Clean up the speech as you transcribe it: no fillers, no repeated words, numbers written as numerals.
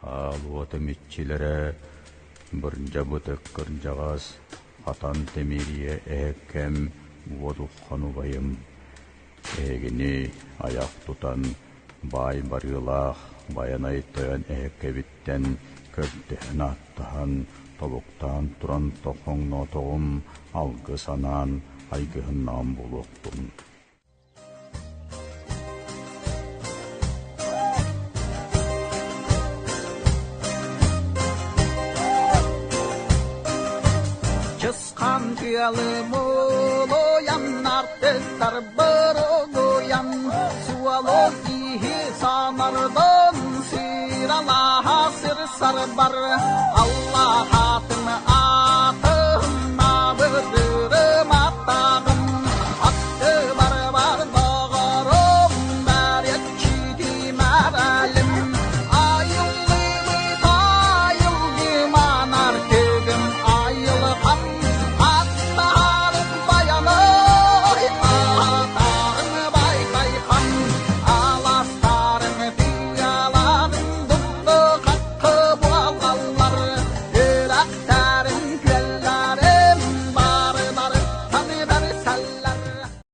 Аал уотум иччилэрэ Бырдьабытык кырдьаҕас, Хатан Тимириэ эһэккэм Уодуххан убайым, эһигини айах тутан баай барыылаах Байанай тойон эһэккэбиттэн көрдөһөн-ааттаһан, тобуктаан туран тохоҥноотоҕум алгыс анаан айгыһыннаҕым буолуохтун. Чысхан тыалы мулуйан, артыктар боругуйан, суолу киһи санардан сыыралаһа сыр сарбар.